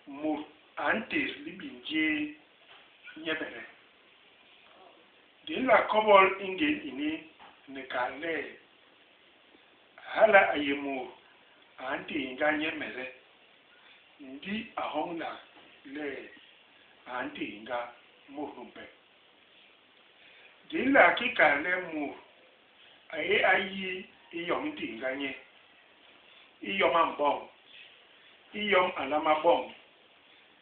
Mut a ntes libim jéé nyemede. Di nla kobol i ngén ini ni kal le hala a yé mut a ntéénga nyemede ndi a hoñlak le a ntéénga mut numpe. Di nla ki kal le mut a yé a yi i yom i ntéénga nye, i yom a mboñ, i yom a nlama boñ,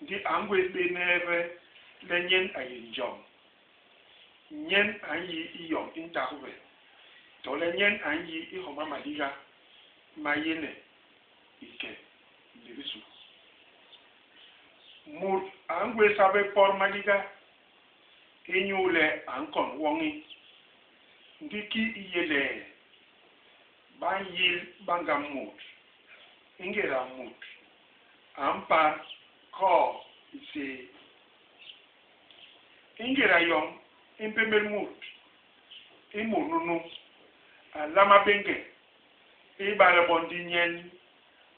ndi a ngwés bé neebe le nyen a yé njom, nyen a nyi i yom i ntagbe, tole nyen a nyi i homa maliga ma yéne i ke ni bisu. Mut a ngwés habé pot maliga inyuule a nkon woñi. Ndi kii i yé le ba nyil banga mut ingéda mut a mpat koo i séé? Ingéda yom i mpémél mut, i mut nunu a nlama bénge ibale bo ndi nyen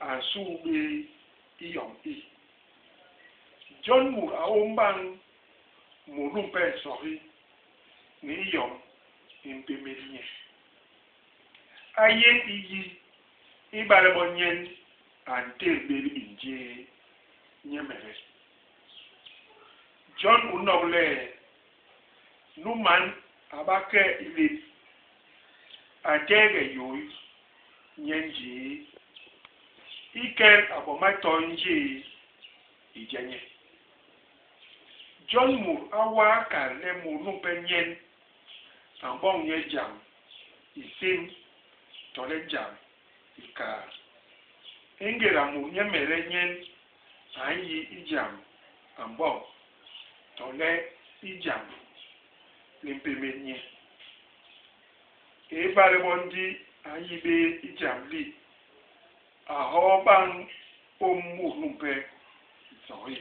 a nsuu bé i yom i. Jon mut a ôm bañ mut numpe nsohi ni i yom i mpémél nye. A yéñ i yi ibale bo nyen a ntel bé libim jéé nyemede. Jon u nok le, nu man a ba ke i lép, a tehge yôi nye njéé. I kel a boma toi njéé i je nye. Jon mut a waa kal le mut numpe nyen a mboñ nye jam i sim tole jam i kaat. Ingéda mut nyemede nyen a nyi i jam a mboñ tole i jam li mpémél nye. Ibale bo ndi a nyi bé i jam li, a hoo bañ ôm mut numpe nsohi.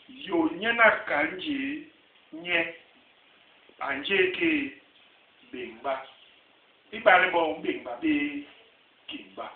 Yôl nyen a kal njéé nye, a njéé ki béñba. Ibale bo u mbéñba bé, kiñba.